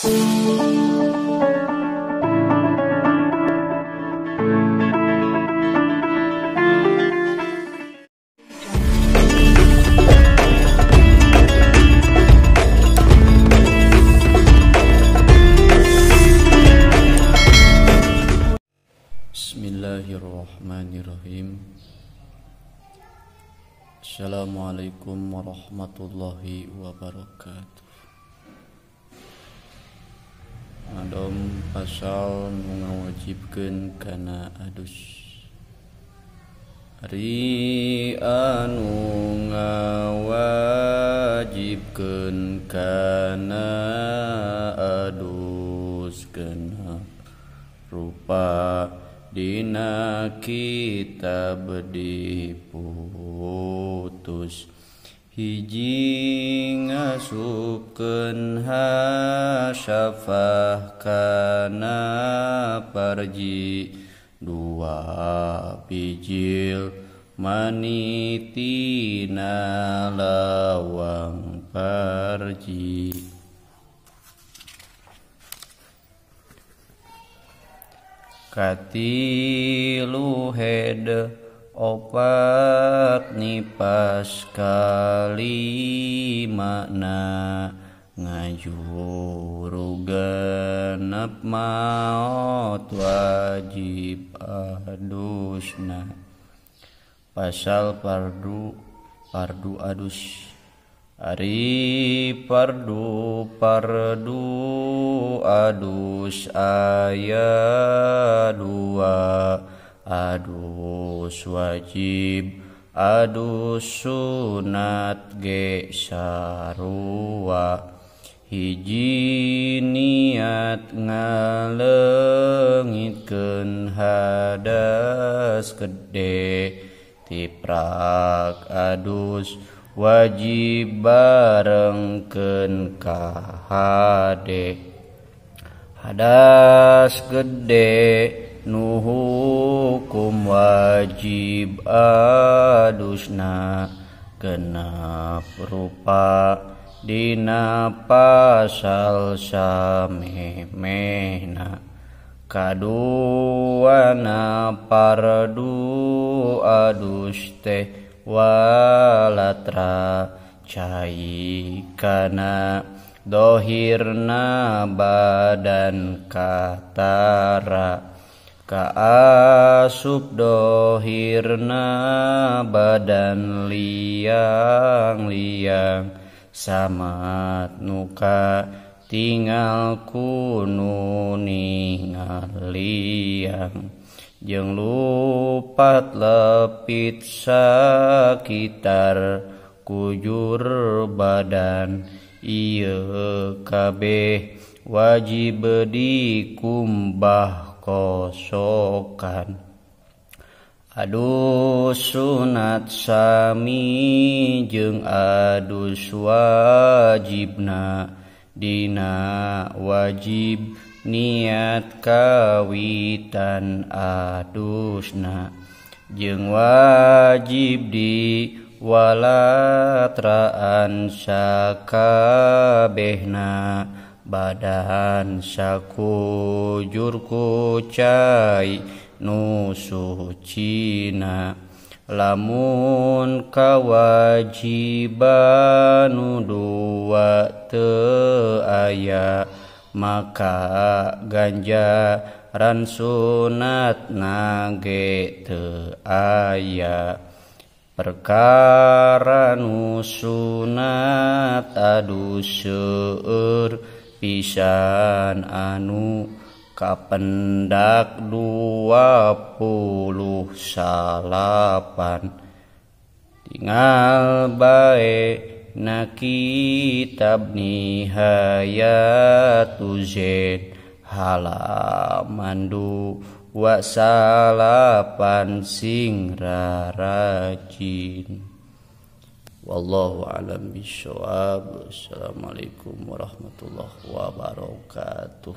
Bismillahirrahmanirrahim. Assalamualaikum warahmatullahi wabarakatuh. Adom pasal nu ngawajibkeun kana adus. Ari anu ngawajibkeun kana adus genep rupa dina kitab diputus. Hiji ngasupkeun hasyafah kana parji, dua bijil manitina lawang parji. Katilu head opat nipas kalimana ngajuru genep maot wajib adusna. Pasal pardu pardu adus. Ari pardu pardu adus aya dua, adus wajib adus sunat ge sarua. Hiji niat ngaleungitkeun hadas gede tiprak adus wajib barengkeun ka hade. Hadas gede nu hukum wajib adusna genep rupa dina pasal samemehna. Kaduana pardu adus teh walatra cai kana dohirna badan katara, kaasup dohirna badan liang-liang samat nuka tinggal kunu ningal liang jeung lupat lepit sakitar kujur badan. Ieu kabeh wajib dikumbah kosokan. Adus sunat sami jeung adus wajibna dina wajib niat kawitan adusna jeung wajib di walatraan sakabehna badan sakujur ku cai nu sucina. Lamun kawajiban nu dua teu aya maka ganjaran sunatna ge teu aya. Perkara nu sunat adus seueur pisan anu kapendak 29. Tinggal bae na kitab Nihayatu Zain halaman 29 sing rarajin. Wallahu a'lam bishawab. Assalamualaikum warahmatullahi wabarakatuh.